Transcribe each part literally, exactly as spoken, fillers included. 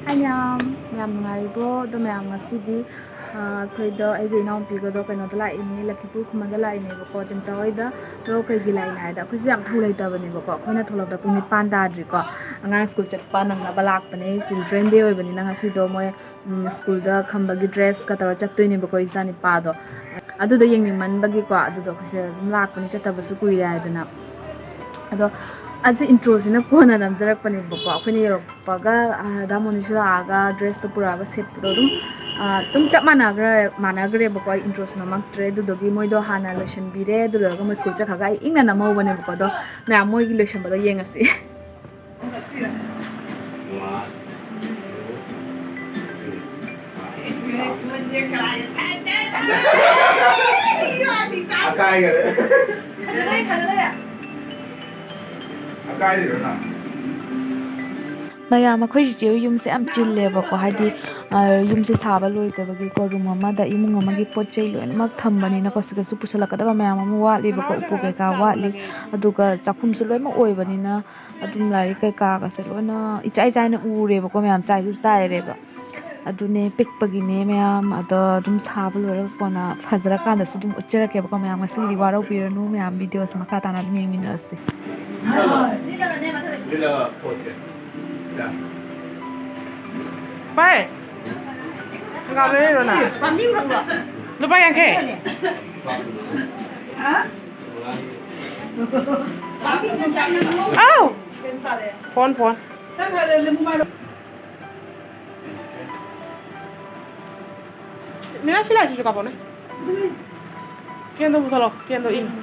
ꯃꯌꯥꯝ, ꯃꯌꯥꯝ ꯅꯨꯡꯉꯥꯏꯔꯤꯕꯣ? ꯑꯗꯣ ꯃꯌꯥꯝ, ꯉꯁꯤꯗꯤ, ꯑ, ꯑꯩꯈꯣꯏꯗꯣ, ꯑꯩꯒꯤ ꯏꯅꯥꯎꯄꯤꯒꯗꯣ ꯀꯩꯅꯣꯗ ꯂꯥꯛꯏꯅꯦ, ꯂꯛꯈꯤꯄꯨꯔ ꯈꯨꯃꯟꯗ ꯂꯥꯛꯏꯅꯦꯕꯀꯣ, ꯆꯦꯝꯆꯥ ꯍꯣꯏꯗ꯫ ꯑꯗꯣ ꯀꯩꯒꯤ ꯂꯥꯛꯏꯅꯣ ꯍꯥꯏꯗ, ꯑꯩꯈꯣꯏꯁꯦ ꯌꯥꯝ ꯊꯧ ꯂꯩꯇꯕꯅꯦꯕꯀꯣ, ꯑꯩꯈꯣꯏꯅ ꯊꯣꯛꯂꯛꯄꯗ ꯄꯨꯡ ꯅꯤꯄꯥꯟ ꯇꯥꯗ꯭ꯔꯤꯀꯣ, ꯑꯉꯥꯡ ꯁ꯭ꯀꯨꯜ ꯆꯠꯄ ꯅꯪꯅꯕ ꯂꯥꯛꯄꯅꯦ꯫ Children Day ꯑꯣꯏꯕꯅꯤꯅ ꯉꯁꯤꯗꯣ ꯃꯣꯏ, ꯎꯝ, ꯁ꯭ꯀꯨꯜꯗ ꯈꯝꯕꯒꯤ dressꯀ ꯇꯧꯔ ꯆꯠꯇꯣꯏꯅꯦꯕꯀꯣ, ꯏꯆꯥꯅꯤꯄꯥꯗꯣ꯫ ꯑꯗꯨꯗꯣ ꯌꯦꯡꯅꯤꯡꯃꯟꯕꯒꯤꯀꯣ, ꯑꯗꯨꯗꯣ ꯑꯩꯈꯣꯏꯁꯦ ꯑꯗꯨꯝ ꯂꯥꯛꯄꯅꯦ, ꯆꯠꯇꯕꯁꯨ ꯀꯨꯏꯔꯦ ꯍꯥꯏꯗꯅ꯫ ꯑꯗꯣ ꯑꯁꯤ introꯁꯤꯅ ꯀꯣꯟꯅ ꯅꯝꯖꯔꯛꯄꯅꯦꯕꯀꯣ꯫ ꯑꯩꯈꯣꯏꯅ ꯌꯧꯔꯛꯄꯒ, ꯑ, ꯗꯥ ꯃꯣꯅꯤꯁꯨ ꯂꯥꯛꯑꯒ dressꯇꯣ ꯄꯨꯔꯛꯑꯒ ꯁꯦꯠꯄꯗꯣ ꯑꯗꯨꯝ, ꯑ, ꯑꯗꯨꯝ ꯆꯞ ꯃꯥꯟꯅꯈ꯭ꯔꯦ, ꯃꯥꯟꯅꯈ꯭ꯔꯦꯕꯀꯣ꯫ ꯑꯩ introꯁꯨ ꯅꯝꯃꯛꯇ꯭ꯔꯦ꯫ ꯑꯗꯨꯗꯨꯒꯤ ꯃꯣꯏꯗꯣ ꯍꯥꯟꯅ ꯂꯣꯏꯁꯤꯟꯕꯤꯔꯦ꯫ ꯑꯗꯨ ꯂꯣꯏꯔꯒ ꯃꯣꯏ ꯁ꯭ꯀꯨꯜ ꯆꯠꯈ꯭ꯔꯒ ꯑꯩ ꯏꯪꯅ ꯅꯝꯍꯧꯕꯅꯦꯕꯀꯣ꯫ ꯑꯗꯣ ꯃꯌꯥꯝ ꯃꯣꯏꯒꯤ ꯂꯣꯏꯁꯤꯟꯕꯗꯣ ꯌꯦꯡꯉꯁꯤ꯫ ꯑꯀꯥꯏꯒꯔꯦ꯫ ꯑꯀꯥꯏꯔꯤꯔꯣ ꯅꯪ? ꯃꯌꯥꯝ, ꯑꯩꯈꯣꯏ ꯆꯤꯆꯦ ꯍꯣꯏ ꯌꯨꯝꯁꯦ ꯌꯥꯝ ꯆꯤꯜꯂꯦꯕꯀꯣ, ꯍꯥꯏꯗꯤ, ꯑ, ꯌꯨꯝꯁꯦ ꯁꯥꯕ ꯂꯣꯏꯗꯕꯒꯤꯀꯣ, room ꯑꯃꯗ ꯏꯃꯨꯡ ꯑꯃꯒꯤ ꯄꯣꯠ ꯆꯩ ꯂꯣꯏꯅꯃꯛ ꯊꯝꯕꯅꯤꯅꯀꯣ, ꯁꯤꯗꯁꯨ ꯄꯨꯁꯜꯂꯛꯀꯗꯕ ꯃꯌꯥꯝ ꯑꯃ ꯋꯥꯠꯂꯤꯕꯀꯣ, ꯎꯄꯨ ꯀꯩꯀꯥ ꯋꯥꯠꯂꯤ, ꯑꯗꯨꯒ ꯆꯥꯛꯈꯨꯝꯁꯨ ꯂꯣꯏꯅꯃꯛ ꯑꯣꯏꯕꯅꯤꯅ, ꯑꯗꯨꯝ ꯂꯥꯏꯔꯤꯛ ꯀꯩꯀꯥꯒꯁꯦ ꯂꯣꯏꯅ ꯏꯆꯥꯏ ꯆꯥꯏꯅ ꯎꯔꯦꯕꯀꯣ, ꯃꯌꯥꯝ ꯆꯥꯏꯁꯨ ꯆꯥꯏꯔꯦꯕ꯫ ꯑꯗꯨꯅꯦ, ꯄꯤꯛꯄꯒꯤꯅꯦ ꯃꯌꯥꯝ, ꯑꯗꯣ ꯑꯗꯨꯝ ꯁꯥꯕ ꯂꯣꯏꯔꯒ ꯀꯣꯟꯅ ꯐꯖꯔꯀꯥꯟꯗꯁꯨ ꯑꯗꯨꯝ ꯎꯠꯆꯔꯛꯀꯦꯕꯀꯣ ꯃꯌꯥꯝ꯫ ꯉꯁꯤꯒꯤꯗꯤ ꯋꯥꯔꯧꯕꯤꯔꯅꯨ ꯃꯌꯥꯝ, videoꯁꯦ ꯃꯈꯥ ꯇꯥꯅ ꯑꯗꯨꯝ ꯌꯦꯡꯃꯤꯟꯅꯔꯁꯦ꯫ ꯚꯥꯏ, ꯀꯅꯥ ꯂꯩꯔꯤꯅꯣ ꯅꯪ? ꯂꯨꯄꯥ ꯌꯥꯡꯈꯩ꯫ ꯑꯥꯎ! Phone, phone. ꯃꯤꯅꯥ, ꯁꯤ ꯂꯥꯏꯠꯁꯤꯁꯨ ꯀꯥꯞꯄꯛꯑꯣꯅꯦ꯫ ꯀꯦꯟꯗꯣ ꯄꯨꯊꯣꯔꯛꯑꯣ, ꯀꯦꯟꯗꯣ ꯏꯪꯉꯤ꯫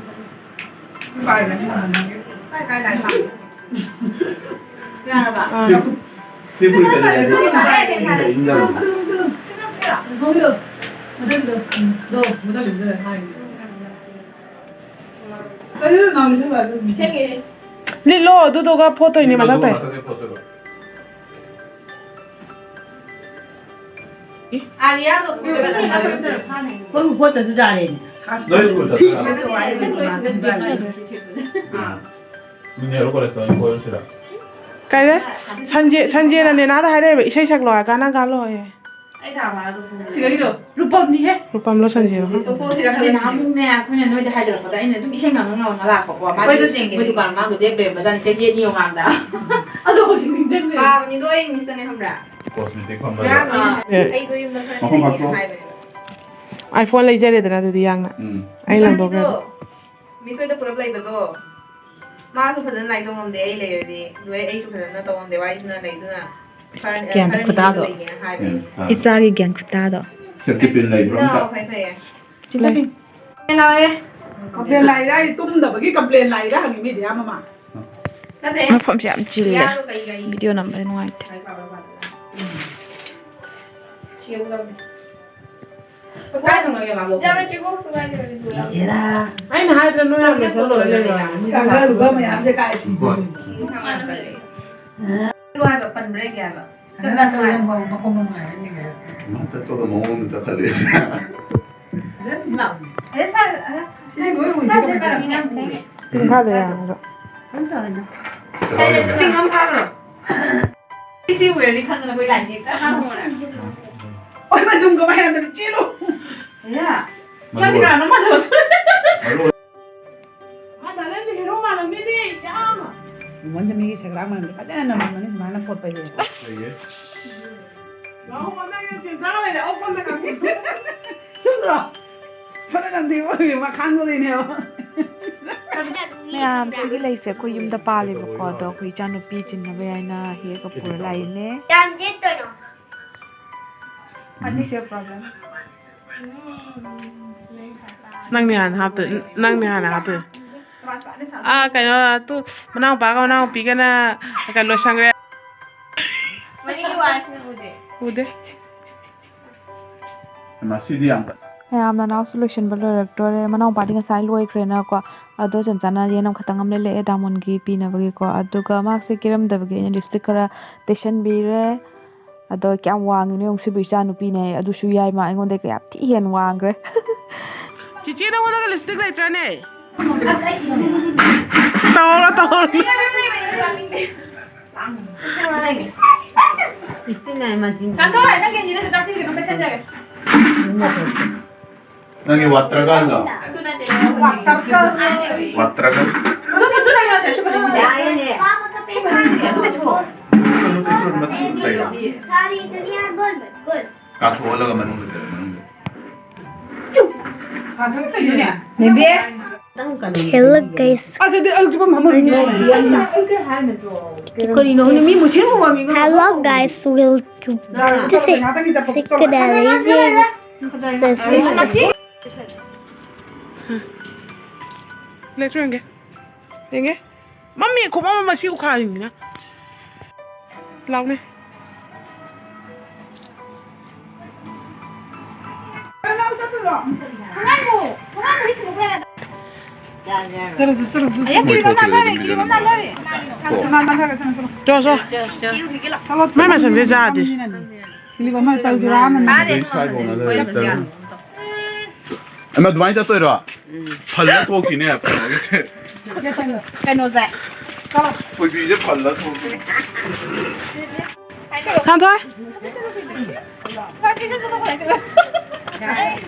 ꯌꯥꯔꯕ? ꯑꯥ꯫ ꯁꯤ, ꯁꯤ ꯐꯨꯔꯤꯠ ꯆꯠꯂꯦ꯫ ꯏꯪꯗ, ꯏꯪꯗ꯫ ꯂꯤꯠꯂꯣ, ꯑꯗꯨꯗꯨꯒ ꯐꯣꯠꯇꯣꯏꯅꯦ ꯃꯊꯛꯇꯩ꯫ ꯃꯊꯛꯇꯩ ꯐꯣꯠꯇꯣꯏꯕ꯫ ꯑꯥꯔꯤꯌꯥꯗꯣ ꯁ꯭ꯀꯨꯜꯗ ꯅꯪ ꯅꯪ ꯁꯥꯟꯅꯩ꯫ ꯀꯣꯟꯕꯨ ꯀꯣꯠꯇꯁꯨ ꯌꯥꯔꯦꯅꯦ꯫ ꯅꯣꯏ ꯁ꯭ꯀꯨꯜ ꯆꯠꯄ꯭ꯔꯥ? ꯅꯪ ꯂꯣꯏ ꯁꯤꯗ ꯆꯦꯟꯕ ꯍꯥꯏꯗꯣ ꯁꯤ ꯁꯦꯠꯄꯗ꯫ ꯑꯥ꯫ ꯅꯦꯍꯔꯨ ꯀꯣꯂꯦꯖꯇ ꯑꯣꯏꯅ ꯀꯣꯏꯔꯨꯁꯤꯔꯥ? ꯀꯩꯔꯦ? ꯁꯟꯖꯦ, ꯁꯟꯖꯦꯅ ꯅꯦꯅꯥꯗ ꯍꯥꯏꯔꯛꯑꯦꯕ, "ꯏꯁꯩ ꯁꯛꯂꯣ ꯍꯥꯏ, ꯒꯥꯅ ꯒꯥꯂꯣ" ꯍꯥꯏꯌꯦ꯫ ꯑꯩ ꯊꯥ ꯐꯥꯗꯣ ꯈꯪꯗꯦ꯫ ꯁꯤꯗꯩꯗꯣ ꯔꯨꯄꯝꯅꯤꯍꯦ꯫ ꯔꯨꯄꯝꯂꯣ ꯁꯟꯖꯦꯔꯣ? ꯇꯣꯛꯊꯣꯛꯑꯁꯤꯔ ꯈꯪꯗꯦ꯫ ꯅꯍꯥꯟꯃꯨꯛꯅꯦ, ꯑꯩꯈꯣꯏꯅ ꯅꯣꯏꯗ ꯍꯥꯏꯗꯣꯔꯛꯄꯗ ꯑꯩꯅ ꯑꯗꯨꯝ ꯏꯁꯩ ꯉꯪꯉ ꯉꯪꯉ ꯂꯥꯛꯄꯀꯣ꯫ ꯃꯥꯗꯤ ꯑꯩꯈꯣꯏꯗꯣ ꯇꯦꯡꯒꯦ ꯃꯣꯏ ꯇꯦꯡꯒꯦ꯫ ꯗꯨꯀꯥꯟ ꯃꯃꯥꯡꯗꯣ ꯂꯦꯞ ꯂꯩꯔꯝꯕꯖꯥꯠꯅꯤ ꯆꯍꯤ ꯑꯅꯤ ꯃꯃꯥꯡꯗ꯫ ꯑꯗꯣ ꯍꯧꯖꯤꯛ ꯅꯤꯡꯁꯤꯡꯉꯦ꯫ ꯄꯥꯕꯅꯤꯗꯣ ꯑꯩ ꯏꯪꯂꯤꯁꯇꯅꯦ ꯈꯪꯕ꯭ꯔꯥ? ꯀꯣꯁꯃꯦꯇꯤꯛ ꯐꯝꯕꯗ꯫ ꯉꯔꯥꯡ ꯑꯥ꯫ ꯑꯦ꯫ ꯑꯩꯗꯣ ꯌꯨꯝꯗ ꯈꯔ ꯃꯐꯝ ꯂꯩꯒꯦꯅ ꯍꯥꯞꯄꯣ꯫ ꯍꯥꯏꯕꯅꯦꯕ꯫ iPhone ꯂꯩꯖꯔꯦꯗꯅ ꯑꯗꯨꯗꯤ ꯌꯥꯡꯅ꯫ ꯎꯝ꯫ ꯑꯩ ꯂꯪꯊꯣꯛꯈ꯭ꯔꯦ꯫ ꯃꯤꯁ ꯍꯣꯏꯗ ꯄꯨꯂꯞ ꯂꯩꯕꯗꯣ ꯃꯥꯁꯨ ꯐꯖꯅ ꯂꯥꯏꯗꯧ ꯉꯝꯗꯦ, ꯑꯩ ꯂꯩꯔꯗꯤ ꯑꯗꯨ ꯑꯩꯁꯨ ꯐꯖꯅ ꯇꯧ ꯉꯝꯗꯦ, ꯋꯥꯔꯤꯁꯨꯅ ꯂꯩꯗꯨꯅ ꯈꯔ ꯒ꯭ꯌꯥꯟ ꯈꯔ ꯈꯨꯇꯥꯗꯣ꯫ ꯂꯩꯒꯦꯅ ꯍꯥꯏꯕꯅꯦ꯫ ꯎꯝ, ꯐꯔꯦ꯫ ꯏꯆꯥꯒꯤ ꯒ꯭ꯌꯥꯟ ꯈꯨꯇꯥꯗꯣ꯫ ꯁꯦꯞꯇꯤ ꯄꯤꯟ ꯂꯩꯕ꯭ꯔꯣ ꯑꯝꯇ? ꯏꯅꯥꯎ, ꯐꯩ ꯐꯩꯌꯦ꯫ ꯆꯤꯡꯈꯠꯄꯤ꯫ ꯂꯥꯛꯑꯦ꯫ ꯀꯝꯄ꯭ꯂꯦꯟ ꯂꯥꯛꯏꯔꯥ? ꯑꯩ ꯇꯨꯝꯗꯕꯒꯤ ꯀꯝꯄ꯭ꯂꯦꯟ ꯂꯥꯛꯏꯔꯥ ꯍꯪꯉꯤ ꯃꯤꯗꯤ ꯑꯃ꯫ ꯅꯠꯇꯦ꯫ ꯃꯐꯝꯁꯦ ꯌꯥꯝ ꯆꯤꯜꯂꯦ꯫ ꯏꯌꯥꯗꯣ ꯀꯩ ꯀꯩ? ꯚꯤꯗꯤꯑꯣ ꯅꯝꯕꯗ ꯅꯨꯡꯉꯥꯏꯇꯦ꯫ ꯁꯤ ꯌꯧꯗꯕꯅꯦ꯫ ꯀꯥꯏ ꯊꯝꯃꯒꯦ ꯃꯥꯕꯣ? ꯌꯥꯔꯦ, ꯆꯦꯒꯣꯛꯁꯨ ꯀꯥꯏ ꯂꯩꯔꯒꯦ? ꯍꯦꯔꯥ꯫ ꯑꯩꯅ ꯍꯥꯏꯗ꯭ꯔꯥ ꯅꯣꯏ ꯌꯥꯝ ꯂꯣꯏꯁꯜꯂꯣ ꯂꯣꯏꯔꯦ꯫ ꯀꯥꯡꯒꯜꯂꯨꯕ ꯃꯌꯥꯝꯁꯦ ꯀꯥꯏ ꯊꯝꯗꯣꯏꯅꯣ? ꯍꯣꯏ꯫ ꯃꯥꯅ ꯀꯔꯤ? ꯍꯥꯏꯕ ꯄꯟꯕ꯭ꯔꯦꯛ ꯍꯥꯏꯕ꯫ ꯐꯖꯅ ꯇꯧꯔꯦ, ꯃꯈꯣꯡ ꯅꯨꯡꯉꯥꯏꯔꯦ ꯌꯦꯡꯉꯦ꯫ ꯃꯥ ꯆꯠꯄꯒ ꯃꯑꯣꯡꯗ ꯆꯠꯈꯠꯂꯦ꯫ ꯐꯖꯅ ꯂꯥꯎꯅꯦ꯫ ꯑꯦ, ꯁꯥ-, ꯑ, ꯁꯤ ꯂꯣꯏ ꯁꯥ-, ꯎꯏꯁꯤꯜꯂꯦ꯫ ꯁꯥ-, ꯁꯥ-, ꯄꯤꯡ ꯐꯥꯗꯦ ꯌꯥꯔꯣꯏ꯫ ꯀꯩꯗꯧꯔꯒꯦ? ꯄꯤꯡ ꯑꯃ ꯐꯥꯈ꯭ꯔꯣ? ꯁꯤ ꯎꯔꯗꯤ ꯈꯪꯗꯅ ꯑꯩꯈꯣꯏ ꯂꯥꯏꯟꯁꯦ ꯍꯦꯛꯇ ꯍꯥꯡꯉꯣꯅ꯫ ꯍꯣꯏ, ꯃꯆꯨꯝ ꯀꯃꯥꯏꯅ ꯍꯥꯏꯗꯅ ꯆꯦꯜꯂꯨ꯫ ꯏꯌꯥ꯫ ꯃꯔꯨ ꯆꯠꯁꯤ ꯑꯣꯏ-, ꯀꯅꯥꯅꯣ ꯃꯥ ꯊꯕꯛ ꯁꯨꯔꯦ? ꯃꯔꯨ ꯑꯣꯏ-, ꯃꯥ ꯇꯥꯂꯦꯟꯁꯦ ꯍꯦꯔꯣ ꯃꯥꯜꯂꯝꯃꯤꯅꯦ, ꯌꯥꯝ꯫ ꯃꯣꯟꯁꯦ ꯃꯤꯒꯤ ꯁꯦꯒ꯭ꯔꯥꯛ ꯃꯅꯝꯁꯦ ꯐꯖꯅ ꯅꯝꯃꯝꯃꯅꯤ ꯑꯗꯨꯃꯥꯏꯅ ꯐꯣꯠꯄꯁꯦ꯫ ꯂꯩꯌꯦ꯫ ꯂꯥꯛꯑꯣ, ꯃꯃꯥꯏꯗ ꯆꯦꯟꯖꯥ ꯂꯩꯔꯦ, ꯑꯧ, ꯀꯣꯟꯅ ꯈꯪꯉꯦ꯫ ꯆꯨꯝꯗ꯭ꯔꯣ? ꯐꯅ ꯅꯝꯊꯤꯕ ꯑꯣꯏꯔꯁꯨ ꯃꯈꯥꯡꯗꯣ ꯂꯩꯅꯦꯕ꯫ ꯃꯌꯥꯝꯁꯤꯒꯤ ꯂꯩꯁꯦ ꯑꯩꯈꯣꯏ ꯌꯨꯝꯗ ꯄꯥꯜꯂꯦꯕꯀꯣ, ꯑꯗꯣ ꯑꯩꯈꯣꯏ ꯏꯆꯥꯅꯨꯄꯤ ꯆꯤꯟꯅꯕ ꯍꯥꯏꯅ ꯍꯦꯛꯑꯒ ꯄꯨꯔ ꯂꯥꯛꯏꯅꯦ꯫ ꯌꯥꯝ ꯌꯦꯠꯇꯣꯏꯅꯣ? What is your problem? ꯅꯪꯅꯦ ꯍꯥꯟꯅ ꯍꯥꯞꯇꯣꯏ, ꯅꯪꯅꯦ ꯍꯥꯟꯅ ꯍꯥꯞꯇꯣꯏ꯫ ꯑꯥ, ꯀꯩꯅꯣ, ꯇꯨ, ꯃꯅꯥꯎꯄꯥꯒ ꯃꯅꯥꯎꯄꯤꯒꯅ ꯀꯩꯅꯣ ꯂꯣꯏꯁꯟꯈ꯭ꯔꯦ꯫ ꯃꯅꯤꯡꯒꯤ ꯋꯥꯁꯤꯅ ꯎꯗꯦ꯫ ꯎꯗꯦ꯫ ꯉꯁꯤꯗꯤ ꯌꯥꯝ ꯃꯌꯥꯝ ꯅꯅꯥꯎꯁꯨ ꯂꯣꯏꯁꯤꯟꯕ ꯂꯣꯏꯔꯛꯇꯣꯔꯦ꯫ ꯃꯅꯥꯎꯄꯥꯗꯤ ꯉꯁꯥꯏ ꯂꯣꯏꯈ꯭ꯔꯦꯅꯀꯣ꯫ ꯑꯗꯣ ꯆꯝꯆꯥꯅ ꯌꯦꯅꯝ ꯈꯛꯇꯪ ꯑꯃ ꯂꯩꯔꯛꯑꯦ ꯗꯥꯃꯣꯟꯒꯤ ꯄꯤꯅꯕꯒꯤꯀꯣ꯫ ꯑꯗꯨꯒ ꯃꯥꯁꯦ ꯀꯦꯔꯝꯗꯕꯒꯤ ꯑꯩꯅ ꯂꯤꯞꯁꯇꯤꯛ ꯈꯔ ꯇꯩꯁꯟꯕꯤꯔꯦ꯫ ꯑꯗꯣ ꯀꯌꯥꯝ ꯋꯥꯡꯉꯤꯅꯣ ꯌꯦꯡꯉꯨ, ꯁꯤꯕꯨ ꯏꯆꯥ ꯅꯨꯄꯤꯅꯦ ꯍꯥꯏ, ꯑꯗꯨꯁꯨ ꯌꯥꯏ, ꯃꯥ ꯑꯩꯉꯣꯟꯗꯩ ꯀꯌꯥꯝ ꯊꯤ ꯍꯦꯟꯅ ꯋꯥꯡꯈ꯭ꯔꯦ꯫ ꯆꯤꯆꯦ, ꯅꯉꯣꯟꯗꯒ ꯂꯤꯞꯁꯇꯤꯛ ꯂꯩꯇ꯭ꯔꯅꯦ? ꯇꯧꯔꯣ, ꯇꯧꯔꯣ꯫ ꯅꯪꯒꯤ ꯋꯥꯇꯔꯒꯟꯂꯣ? ꯋꯥꯇꯔꯒꯟ? ꯀꯥꯊꯣꯛꯍꯜꯂꯒ ꯃꯅꯨꯡꯗ ꯆꯠꯂꯣ, ꯃꯅꯨꯡꯗ꯫ Hello guys. Hello guys, welcome to the Let's go. ꯌꯦꯡꯒꯦ꯫ ꯃꯝꯃꯤ, ꯈꯨꯃꯝ ꯑꯃ ꯁꯤ ꯎꯈꯥꯔꯤꯅꯤꯅ꯫ ꯂꯥꯎꯅꯦ꯫ ꯆꯠꯂꯁꯤ, ꯆꯠꯂꯁꯤ, ꯆꯠꯂꯁꯤ꯫ ꯃꯣꯏ ꯊꯣꯛꯇ꯭ꯔꯤꯉꯩꯗ ꯑꯗꯨꯝ ꯃꯤꯗꯣ ꯑꯗꯨꯝ ꯃꯥꯡꯍꯜꯂꯦ꯫ ꯆꯣ, ꯆꯣ꯫ ꯃꯥꯏ ꯃꯁꯝꯁꯦ ꯌꯥꯗꯦ꯫ ꯀꯤꯂꯤꯞ ꯑꯃ ꯇꯧꯁꯤꯔꯥ? ꯑꯗꯩ ꯁ꯭ꯋꯥꯏꯐꯥꯎ ꯅꯠꯇ꯭ꯔꯗꯤ ꯆꯠꯂꯁꯤ꯫ ꯑꯃ ꯑꯗꯨꯃꯥꯏꯅ ꯆꯠꯇꯣꯏꯔꯣ? ꯐꯜꯂ ꯊꯣꯛꯈꯤꯅꯦ꯫ ꯀꯩꯅꯣꯁꯦ꯫ ꯊꯣꯏꯕꯤꯁꯦ ꯐꯜꯂ ꯊꯣꯛꯈꯤ꯫ ꯁꯥꯟꯊꯣꯏ꯫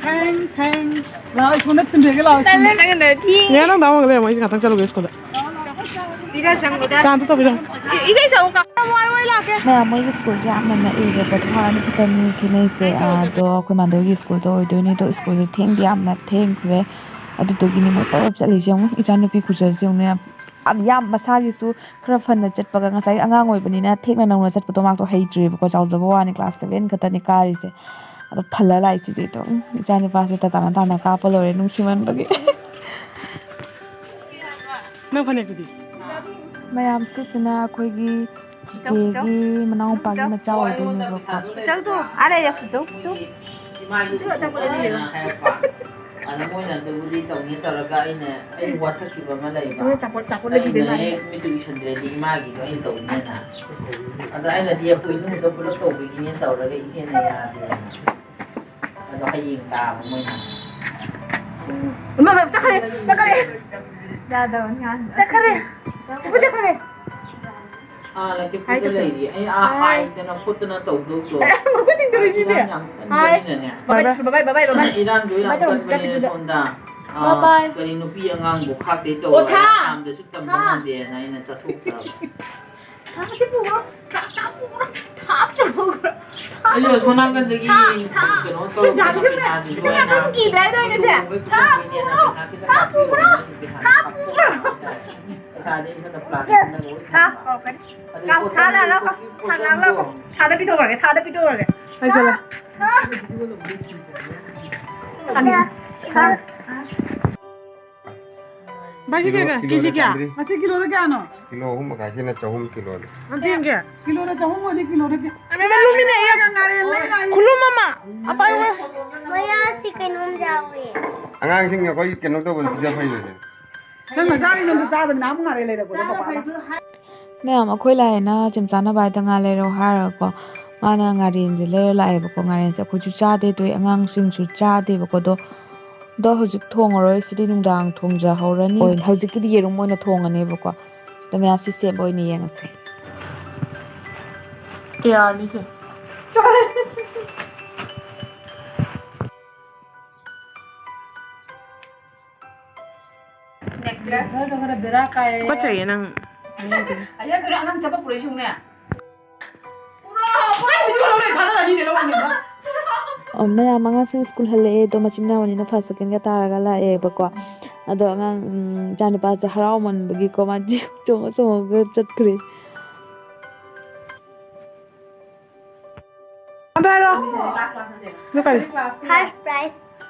ꯊꯦꯡ, ꯊꯦꯡ꯫ ꯂꯥꯛꯑꯣ, ꯁꯣꯝꯗ ꯊꯤꯟꯕꯤꯔꯒꯦ, ꯂꯥꯛꯑꯣ, ꯁꯣꯝꯗ꯫ ꯅꯪ ꯅꯪ ꯊꯤ꯫ ꯅꯦ, ꯅꯪ ꯗꯥꯎ ꯂꯩꯔꯝꯃꯣ, ꯑꯩꯁꯦ ꯉꯥꯛꯇꯪ ꯆꯠꯂꯨꯒꯦ ꯁ꯭ꯀꯨꯜꯗ꯫ ꯄꯤꯔ ꯆꯪꯕꯗ꯫ ꯆꯥ ꯑꯝꯇ ꯇꯧꯕꯤꯔꯝꯃꯣ꯫ ꯏꯁꯩ ꯁꯛꯎ ꯀꯥ-, ꯋꯥꯏ ꯋꯥꯏ ꯂꯥꯛꯀꯦ꯫ ꯃꯌꯥꯝ, ꯃꯣꯏꯒꯤ ꯁ꯭ꯀꯨꯜꯁꯦ ꯌꯥꯝꯅ ꯅꯛꯑꯦꯕꯀꯣ, ꯊꯣꯡ ꯑꯅꯤ ꯈꯛꯇꯅꯤ ꯈꯦꯠꯅꯩꯁꯦ꯫ ꯑꯗꯣ ꯑꯩꯈꯣꯏ ꯃꯥꯟꯗꯣꯏꯒꯤ ꯁ꯭ꯀꯨꯜꯗ ꯑꯣꯏꯗꯣꯏꯅꯦ꯫ ꯑꯗꯣ ꯁ꯭ꯀꯨꯜꯁꯦ ꯊꯦꯡꯗꯤ ꯌꯥꯝꯅ ꯊꯦꯡꯈ꯭ꯔꯦ꯫ ꯑꯗꯨꯗꯨꯒꯤꯅꯤ ꯃꯣꯏ ꯄꯨꯂꯞ ꯆꯠꯂꯤꯁꯦ꯫ ꯌꯦꯡꯉꯨ, ꯏꯆꯥꯅꯨꯄꯤ ꯈꯨꯖꯜꯁꯦ ꯌꯦꯡꯉꯨꯅꯦ꯫ ꯌꯥꯝ, ꯌꯥꯝ ꯃꯁꯥꯒꯤꯁꯨ ꯈꯔ ꯐꯅ ꯆꯠꯄꯒ, ꯉꯁꯥꯏ ꯑꯉꯥꯡ ꯑꯣꯏꯕꯅꯤꯅ ꯊꯦꯡꯅ ꯅꯧꯅ ꯆꯠꯄꯗꯣ ꯃꯥꯛꯇꯣ ꯍꯩꯇ꯭ꯔꯤꯕꯀꯣ, ꯆꯥꯎꯖꯕ ꯋꯥꯅꯤ, class seven ꯈꯛꯇꯅꯤ ꯀꯥꯔꯤꯁꯦ꯫ ꯑꯗꯣ ꯐꯜꯂ ꯂꯥꯛꯏꯁꯤꯗꯤ ꯑꯗꯨꯝ ꯏꯆꯥ ꯅꯨꯄꯥꯁꯦ ꯇꯇꯥꯅ ꯇꯥꯅ ꯀꯥꯞꯄ ꯂꯣꯏꯔꯦ, ꯅꯨꯡꯁꯤꯃꯟꯕꯒꯤ꯫ ꯅꯪ ꯐꯅꯦꯛꯇꯨꯗꯤ? ꯃꯌꯥꯝ, ꯁꯤꯁꯤꯅ ꯑꯩꯈꯣꯏꯒꯤ ꯆꯤꯆꯦꯒꯤ ꯃꯅꯥꯎꯄꯥꯒꯤ ꯃꯆꯥ ꯑꯣꯏꯗꯣꯏꯅꯦꯕꯀꯣ꯫ ꯏꯆꯧꯗꯣ ꯑꯥ ꯂꯩꯔꯦ, ꯏꯆꯧ, ꯏꯆꯧ꯫ ꯏꯆꯧ ꯑꯆꯥꯄꯣꯠ ꯂꯩꯕꯤꯔꯣ꯫ ꯑꯗ ꯃꯣꯏꯅ ꯑꯗꯨꯕꯨꯗꯤ ꯇꯧꯅꯤ ꯇꯧꯔꯒ ꯑꯩꯅ, ꯑꯩ ꯋꯥꯁꯛꯈꯤꯕ ꯑꯃ ꯂꯩꯕ꯫ ꯏꯆꯧ ꯑꯆꯥꯄꯣꯠ, ꯑꯆꯥꯄꯣꯠ ꯑꯩꯅ ꯂꯩꯕꯤꯗꯣꯏ ꯃꯥꯜꯂꯦ꯫ ꯍꯦꯛ ꯃꯤꯠꯇꯨ ꯎꯏꯁꯟꯗ꯭ꯔꯗꯤ ꯏꯃꯥꯒꯤꯗꯣ ꯑꯩꯅ ꯇꯧꯅꯤꯅ꯫ ꯑꯗ ꯑꯩꯅꯗꯤ ꯑꯩꯈꯣꯏ ꯏꯃꯨꯡꯗ ꯄꯨꯂꯞ ꯇꯧꯕꯒꯤꯅꯦ ꯇꯧꯔꯒ ꯏꯆꯦꯅ ꯌꯥꯗꯦꯅ꯫ ꯑꯗꯣ ꯍꯌꯦꯡ ꯇꯥꯕ ꯃꯣꯏꯅ꯫ ꯏꯃꯥ, ꯏꯃꯥ, ꯆꯠꯈ꯭ꯔꯦ, ꯆꯠꯈ꯭ꯔꯦ꯫ ꯌꯥꯗꯕꯅꯤ ꯍꯥꯏ꯫ ꯆꯠꯈ꯭ꯔꯦ꯫ ꯄꯨꯄꯨ ꯆꯠꯈ꯭ꯔꯦ꯫ ꯑꯥ, ꯂꯛꯈꯤꯄꯨꯔꯗ ꯍꯥꯏ ꯆꯠꯁꯦ꯫ ꯂꯩꯔꯤ꯫ ꯑꯩ ꯑꯥ ꯍꯥꯏ꯫ ꯍꯥꯏꯗꯅ ꯈꯣꯠꯇꯅ ꯇꯧꯗꯧꯗꯣ꯫ ꯃꯈꯨꯠ ꯇꯤꯡꯊꯣꯔꯛꯏꯁꯤꯗꯤ꯫ ꯏꯔꯥꯡ ꯌꯥꯝ ꯍꯥꯏ꯫ ꯀꯟꯕꯅꯤꯅꯅꯦ꯫ ꯕꯥꯏ ꯕꯥꯏ ꯇꯧꯔꯣ, ꯕꯥꯏ ꯕꯥꯏ, ꯕꯥꯏ ꯕꯥꯏ꯫ ꯏꯔꯥꯡꯗꯣ ꯌꯥꯝ ꯕꯥꯏ ꯇꯧꯔꯣ, ꯀꯟꯕꯅꯤꯅ ꯆꯠꯈꯤꯗꯨꯗ꯫ ꯁꯣꯝꯗ, ꯑꯥ, ꯕꯥꯏ ꯕꯥꯏ꯫ ꯀꯔꯤ ꯅꯨꯄꯤ ꯑꯉꯥꯡꯕꯨ ꯈꯥꯛꯇꯦ ꯑꯣ, ꯇꯧꯔꯒ ꯊꯥ꯫ ꯌꯥꯝꯗꯁꯨ ꯇꯝꯕ ꯊꯥ꯫ ꯉꯝꯗꯦꯅ ꯑꯩꯅ ꯆꯠꯊꯣꯛꯇ꯭ꯔꯕ꯫ ꯊꯥ, ꯁꯤ ꯄꯨꯈ꯭ꯔꯣ꯫ ꯊꯥ, ꯊꯥ ꯄꯨꯈ꯭ꯔꯣ꯫ ꯊꯥ ꯄꯨꯈ꯭ꯔꯣ꯫ ꯑꯩ ꯑꯁꯣꯝ ꯅꯥꯀꯟꯗꯒꯤ ꯊꯥ, ꯊꯥ꯫ ꯀꯩꯅꯣ ꯇꯧꯔꯛꯄꯗ ꯄꯩꯁꯥꯁꯤꯁꯨ ꯄꯩꯁꯥꯁꯤꯁꯨ ꯄꯩꯁꯥ ꯑꯩꯅ ꯀꯤꯗ꯭ꯔꯥ ꯍꯥꯏꯗꯣ ꯑꯩꯅꯁꯦ? ꯊꯥ ꯄꯨꯈ꯭ꯔꯣ꯫ ꯊꯥ ꯄꯨꯈ꯭ꯔꯣ꯫ ꯊꯥ ꯄꯨꯈ꯭ꯔꯣ꯫ ꯄꯩꯁꯥꯗꯤ ꯑꯩ ꯁꯣꯝꯗ ꯄ꯭ꯂꯥꯁꯇꯤꯛ ꯑꯃꯗ ꯂꯣꯏ ꯊꯝꯕ꯫ ꯊꯥ ꯀꯧꯔꯛꯀꯅꯤ꯫ ꯑꯗꯩ ꯀꯥꯎ, ꯄꯣꯠꯆꯪ-, ꯊꯥ ꯂꯥꯛꯑꯣ, ꯄꯣꯠꯆꯪ-, ꯊꯥ ꯉꯥꯛ ꯂꯥꯛꯑꯣ꯫ ꯊꯥꯗ ꯄꯤꯊꯣꯛꯈ꯭ꯔꯒꯦ, ꯊꯥꯗ ꯄꯤꯊꯣꯛꯈ꯭ꯔꯒꯦ꯫ ꯑꯩ ꯆꯠꯂꯦ꯫ ꯊꯥ, ꯊꯥ꯫ ꯊꯥ꯫ ꯚꯥꯏ, ꯁꯤ ꯀꯤꯂꯣ, ꯀꯌꯥ? ꯀꯤꯂꯣꯗ ꯀꯦꯖꯤ ꯀꯌꯥ? ꯆꯥꯝꯃꯔꯤ꯫ ꯃꯁꯤ ꯀꯤꯂꯣꯗ ꯀꯌꯥꯅꯣ? ꯀꯤꯂꯣ ꯑꯍꯨꯝ ꯃꯈꯥꯏꯁꯤꯅ ꯆꯍꯨꯝ ꯀꯤꯂꯣꯗ꯫ ꯑꯗꯨ ꯌꯦꯡꯒꯦ꯫ ꯀꯤꯂꯣꯗ ꯆꯍꯨꯝ ꯑꯣꯏꯗꯤ ꯀꯤꯂꯣꯗ ꯀꯌꯥ? ꯑꯃ ꯂꯨꯝꯃꯤꯅꯦ, ꯑꯩ ꯉꯥꯔꯦꯟ ꯂꯩ ꯂꯥꯛꯏ꯫ ꯈꯨꯂꯨꯝ ꯑꯃ꯫ ꯑꯄꯥꯏꯕ꯫ ꯃꯌꯥꯁꯤ ꯀꯩꯅꯣꯝ ꯌꯥꯎꯋꯦ꯫ ꯑꯉꯥꯡꯁꯤꯡ ꯑꯩꯈꯣꯏ ꯀꯩꯅꯣ ꯇꯧꯕꯗ ꯄꯤꯖ ꯐꯩꯕꯁꯦ꯫ ꯅꯪꯅ ꯆꯥꯔꯤ ꯅꯪꯗꯤ ꯆꯥꯗꯕꯅꯤꯅ ꯑꯃꯨꯛ ꯉꯥꯔꯦꯟ ꯂꯩꯔꯛꯄꯗꯣ ꯄꯄꯥꯅ꯫ ꯃꯌꯥꯝ ꯑꯩꯈꯣꯏ ꯂꯥꯛꯑꯦꯅ ꯆꯦꯝꯆꯥꯅ ꯚꯥꯏꯗ ꯉꯥ ꯂꯩꯔꯛꯑꯣ ꯍꯥꯏꯔꯒꯀꯣ, ꯃꯥꯅ ꯉꯥꯔꯦꯟꯁꯦ ꯂꯩꯔ ꯂꯥꯛꯑꯦꯕꯀꯣ꯫ ꯉꯥꯔꯦꯟꯁꯦ ꯑꯩꯈꯣꯏꯁꯨ ꯆꯥꯗꯦ, ꯑꯗꯨꯏ ꯑꯉꯥꯡꯁꯤꯡꯁꯨ ꯆꯥꯗꯦꯕꯀꯣ꯫ ꯑꯗꯣ, ꯑꯗꯣ ꯍꯧꯖꯤꯛ ꯊꯣꯡꯉꯔꯣꯏ, ꯁꯤꯗꯤ ꯅꯨꯡꯗꯥꯡ ꯊꯣꯡꯖꯍꯧꯔꯅꯤ꯫ ꯍꯣꯏ, ꯍꯧꯖꯤꯛꯀꯤꯗꯤ ꯌꯦꯔꯨꯝ ꯑꯣꯏꯅ ꯊꯣꯡꯉꯅꯦꯕꯀꯣ꯫ ꯑꯗꯣ ꯃꯌꯥꯝ ꯁꯤ ꯁꯦꯞ ꯑꯣꯏꯅ ꯌꯦꯡꯉꯁꯦ꯫ ꯀꯌꯥꯅꯤ ꯁꯦ? Necklace꯫ ꯈꯔ ꯈꯔ ꯕꯦꯔꯥ ꯀꯥꯏꯌꯦ꯫ ꯇꯨꯀꯠꯆꯩꯌꯦ ꯅꯪ꯫ ꯑꯌꯥ, ꯀꯩꯅꯣ ꯑꯉꯥꯡ ꯆꯠꯄ ꯄꯨꯔꯛꯏꯁꯤꯕꯨꯅꯦ? ꯄꯨꯔꯥ, ꯄꯨꯔꯥ ꯍꯧꯖꯤꯛ ꯂꯧꯔꯦ, ꯊꯥꯗꯔꯅꯤꯅꯦ, ꯂꯧꯔꯅꯤꯅꯦ꯫ ꯑꯣ, ꯃꯌꯥꯝ ꯑꯉꯥꯡꯁꯤꯡ ꯁ꯭ꯀꯨꯜ ꯍꯜꯂꯛꯑꯦ꯫ ꯑꯗꯣ ꯃꯆꯤꯟ ꯃꯅꯥꯎ ꯑꯅꯤꯅ ꯐꯥꯔꯁ ꯁꯦꯀꯦꯟꯒ ꯇꯥꯔꯒ ꯂꯥꯛꯑꯦꯕꯀꯣ꯫ ꯑꯗꯣ ꯑꯉꯥꯡ, ꯎꯝ, ꯏꯆꯥꯅꯨꯄꯥꯁꯦ ꯍꯔꯥꯎꯃꯟꯕꯒꯤꯀꯣ, ꯃꯥ ꯆꯣꯡꯉ ꯆꯣꯡꯉꯒ ꯆꯠꯈ꯭ꯔꯦ꯫ ꯑꯝꯇ ꯍꯥꯏꯔꯣ꯫ ꯑꯗꯨ ꯀꯔꯤ? First prize꯫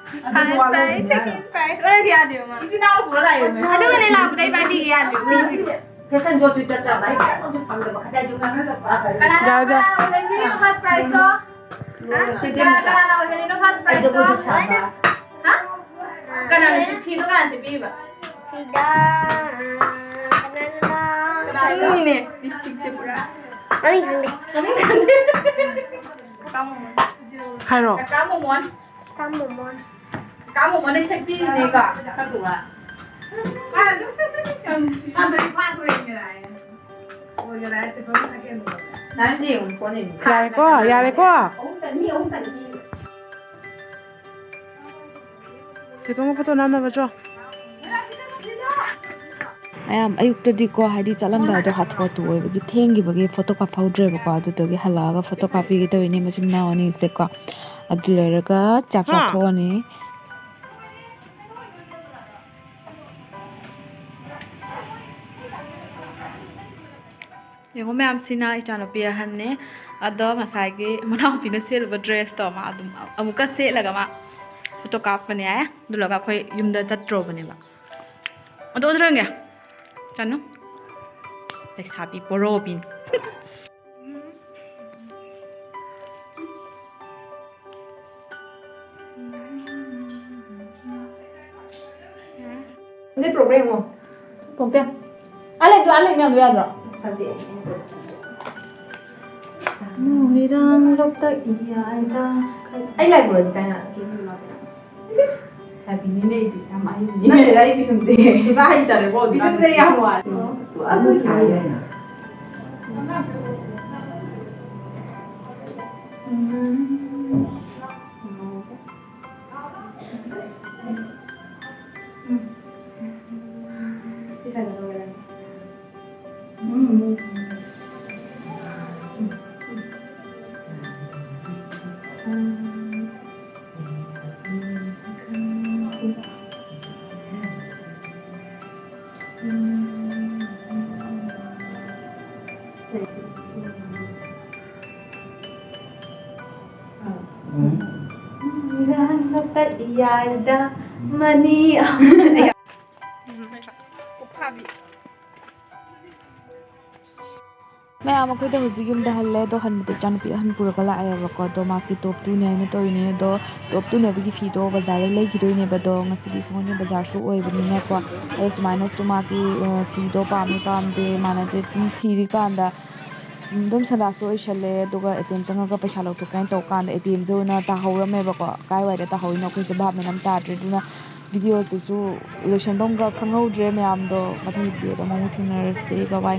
First prize, second prize꯫ ꯑꯣꯏꯔꯁꯨ ꯌꯥꯗꯦꯕ ꯃꯥ꯫ ꯏꯆꯤꯟ ꯏꯅꯥꯎ ꯄꯨꯔ ꯂꯥꯛꯑꯦꯕ ꯃꯥ꯫ ꯑꯗꯨꯒꯅꯦ ꯂꯥꯛꯄꯗ ꯏꯕꯥꯅꯤꯒꯤ ꯌꯥꯗꯦꯕ꯫ ꯃꯤꯗꯤ ꯐꯦꯁꯟ ꯁꯣꯁꯨ ꯆꯠꯇ꯭ꯔꯕ, ꯑꯩ ꯀꯔꯤꯝꯇꯁꯨ ꯐꯪꯗꯕ꯫ ꯉꯁꯥꯏꯁꯨ ꯉꯥꯡꯍꯜꯂꯛꯄ꯫ ꯀꯅꯥꯅ, ꯌꯥꯔꯦ, ꯌꯥꯔꯦ꯫ ꯀꯅꯥꯅ ꯑꯣꯏꯍꯜꯂꯤꯅꯣ first prizeꯇꯣ? ꯍꯥ? ꯀꯅꯥ, ꯀꯅꯥꯅ ꯑꯣꯏꯍꯜꯂꯤꯅꯣ first prizeꯇꯣ? ꯑꯩ ꯖꯒꯣꯏꯁꯨ ꯁꯥꯕ꯫ ꯍꯥ? ꯀꯅꯥꯅ ꯁꯤ-, ꯐꯤꯗꯣ ꯀꯅꯥꯅ ꯁꯦꯠꯄꯤꯔꯤꯕ? ꯐꯤꯗꯥ, ꯀꯅꯥꯅꯣ? ꯀꯅꯥꯅꯣ? ꯈꯪꯉꯤꯅꯦ, lipstickꯁꯦ ꯄꯨꯔꯥ꯫ ꯃꯃꯤꯡ ꯈꯪꯗꯦ꯫ ꯃꯃꯤꯡ ꯈꯪꯗꯦ꯫ ꯀꯀꯥ ꯃꯣꯃꯣꯟ꯫ ꯍꯥꯏꯔꯣ꯫ ꯀꯀꯥ ꯃꯣꯃꯣꯟ꯫ ꯀꯀꯥ ꯃꯣꯃꯣꯟ꯫ ꯀꯀꯥ ꯃꯣꯃꯣꯟꯅ ꯁꯦꯠꯄꯤꯔꯤꯅꯦꯀꯣ꯫ ꯁꯛꯇꯨꯒ꯫ ꯃꯥ ꯑꯗꯨꯝ ꯌꯥꯝ ꯅꯨꯡꯁꯤ꯫ ꯃꯥ ꯑꯗꯨꯝ ꯏꯄꯥ ꯊꯣꯛꯑꯦꯅꯦ꯫ ꯅꯪꯗꯤ ꯌꯦꯡꯉꯨ, ꯐꯣꯟ ꯌꯦꯡꯉꯨ꯫ ꯌꯥꯔꯦꯀꯣ, ꯌꯥꯔꯦꯀꯣ꯫ ꯈꯤꯇꯪ ꯐꯣꯇꯣ ꯅꯝꯅꯕ ꯆꯣ꯫ ꯃꯌꯥꯝ ꯑꯌꯨꯛꯇꯗꯤꯀꯣ, ꯍꯥꯏꯗꯤ ꯆꯠꯂꯝꯗꯥꯏꯗꯣ ꯍꯥꯊꯨ ꯍꯥꯊꯨ ꯑꯣꯏꯕꯒꯤ ꯊꯦꯡꯈꯤꯕꯒꯤ ꯐꯣꯇꯣ ꯀꯥꯞꯍꯧꯗ꯭ꯔꯦꯕꯀꯣ꯫ ꯑꯗꯨꯗꯨꯒꯤ ꯍꯜꯂꯛꯑꯒ ꯐꯣꯇꯣ ꯀꯥꯞꯄꯤꯒꯦ ꯇꯧꯔꯤꯅꯦ ꯃꯆꯤꯟ ꯃꯅꯥꯎ ꯑꯅꯤꯁꯦꯀꯣ꯫ ꯑꯗꯨ ꯂꯣꯏꯔꯒ ꯆꯥꯛ ꯍꯥ? ꯆꯥꯊꯣꯛꯑꯅꯤ꯫ ꯌꯦꯡꯉꯣ ꯃꯌꯥꯝ, ꯁꯤꯅ ꯏꯆꯥꯅꯨꯄꯤ ꯑꯍꯟꯅꯦ꯫ ꯑꯗꯣ ꯉꯁꯥꯏꯒꯤ ꯃꯅꯥꯎꯄꯤꯅ ꯁꯦꯠꯂꯨꯕ dress ꯇꯣ ꯃꯥ ꯑꯗꯨꯝ ꯑꯃꯨꯛꯀ ꯁꯦꯠꯂꯒ ꯃꯥ ꯐꯣꯇꯣ ꯀꯥꯞꯄꯅꯦ ꯍꯥꯏ꯫ ꯑꯗꯨ ꯂꯣꯏꯔꯒ ꯑꯩꯈꯣꯏ ꯌꯨꯝꯗ ꯆꯠꯇ꯭ꯔꯣꯕꯅꯦꯕ꯫ ꯑꯗꯣ ꯑꯗꯨ ꯔꯪꯒꯦ ꯆꯅꯨ꯫ ꯂꯩꯁꯥꯕꯤ ꯕꯣꯔꯣꯕꯤꯅꯤ꯫ ꯅꯦꯠ ꯄ꯭ꯔꯣꯕ꯭ꯂꯦꯝ ꯑꯃ ꯄꯣꯛꯇꯦ꯫ ꯑꯥ ꯂꯩꯗꯣ, ꯑꯥ ꯂꯩ ꯃꯌꯥꯝꯗꯣ ꯌꯥꯗ꯭ꯔꯣ? ꯃꯣꯏꯔꯥꯡ ꯂꯣꯛꯇ ꯏꯌꯥꯏꯗ꯫ ꯑꯩ ꯂꯥꯏꯕ꯭ꯔꯦꯔꯤ ꯆꯪꯉꯛꯀꯦ꯫ ꯏꯁ! ꯍꯥꯏꯕꯤꯅꯤꯅꯦ ꯑꯩꯗꯤ, ꯌꯥꯝ ꯑꯍꯩꯕꯅꯤ꯫ ꯅꯠꯇꯦꯗ, ꯑꯩ ꯄꯤꯁꯨꯝꯁꯦ꯫ ꯄꯨꯔꯥ ꯍꯩꯇꯔꯦꯀꯣ ꯍꯧꯖꯤꯛꯀꯥꯟ꯫ ꯄꯤꯁꯨꯝꯁꯦ ꯌꯥꯝ ꯋꯥꯠꯂꯦ꯫ ꯑꯗꯨ ꯍꯥꯏꯌꯦ꯫ ꯎꯝ꯫ ꯁꯤ ꯁꯥꯏꯗ ꯇꯧꯔꯦ꯫ ꯎꯝ꯫ ꯍꯨꯔꯥꯟꯕ ꯄꯠ ꯌꯥꯏꯗ ꯃꯅꯤ꯫ ꯎꯝ, ꯅꯠꯇ꯭ꯔꯥ? ꯄꯨꯛ ꯐꯥꯕꯤ꯫ ꯃꯌꯥꯝ ꯑꯩꯈꯣꯏꯗ ꯍꯧꯖꯤꯛ ꯌꯨꯝꯗ ꯍꯜꯂꯦ꯫ ꯑꯗꯣ ꯍꯟꯕꯗ ꯏꯆꯥꯅꯨꯄꯤ ꯑꯍꯟ ꯄꯨꯔꯒ ꯂꯥꯛꯑꯦꯕꯀꯣ꯫ ꯑꯗꯣ ꯃꯥꯒꯤ ꯇꯣꯞ ꯇꯨꯅꯦ ꯍꯥꯏꯅ ꯇꯧꯔꯤꯅꯦ꯫ ꯑꯗꯣ ꯇꯣꯞ ꯇꯨꯅꯕꯒꯤ ꯐꯤꯗꯣ ꯕꯖꯥꯔꯗ ꯂꯩꯈꯤꯗꯣꯏꯅꯦꯕ꯫ ꯑꯗꯣ ꯉꯁꯤꯗꯤ ꯁꯒꯣꯜꯁꯦꯜ ꯕꯖꯥꯔꯁꯨ ꯑꯣꯏꯕꯅꯤꯅꯀꯣ꯫ ꯑꯗꯣ ꯁꯨꯃꯥꯏꯅꯁꯨ ꯃꯥꯒꯤ, ꯑ, ꯐꯤꯗꯣ ꯄꯥꯝꯃꯤ ꯄꯥꯝꯗꯦ ꯃꯥꯟꯅꯗꯦ ꯑꯗꯨꯝ ꯊꯤꯔꯤꯀꯥꯟꯗ ꯑꯗꯨꯝ ꯁꯟꯗꯥꯁꯨ ꯑꯣꯏꯁꯜꯂꯦ꯫ ꯑꯗꯨꯒ ꯑꯦ ꯇꯤ ꯑꯦꯝ ꯆꯪꯉꯒ ꯄꯩꯁꯥ ꯂꯧꯊꯣꯛꯀꯦ ꯍꯥꯏꯅ ꯇꯧ ꯀꯥꯟꯗ ꯑꯦ ꯇꯤ ꯑꯦꯝꯁꯦ ꯑꯣꯏꯅ ꯇꯥꯍꯧꯔꯝꯃꯦꯕꯀꯣ꯫ ꯀꯥꯏꯋꯥꯏꯗ ꯇꯥꯍꯧꯔꯤꯅꯣ ꯑꯩꯈꯣꯏꯁꯦ ꯚꯥꯞ ꯃꯦꯟ ꯑꯃ ꯇꯥꯗ꯭ꯔꯦ꯫ ꯑꯗꯨꯅ ꯚꯤꯗꯤꯑꯣꯁꯤꯁꯨ ꯂꯣꯏꯁꯟꯐꯝꯒ ꯈꯪꯍꯧꯗ꯭ꯔꯦ ꯃꯌꯥꯝꯗꯣ꯫ ꯃꯊꯪꯒꯤ ꯚꯤꯗꯤꯑꯣꯗ ꯑꯃꯨꯛ ꯊꯦꯡꯅꯔꯁꯦ꯫ ꯕꯥꯏ ꯕꯥꯏ꯫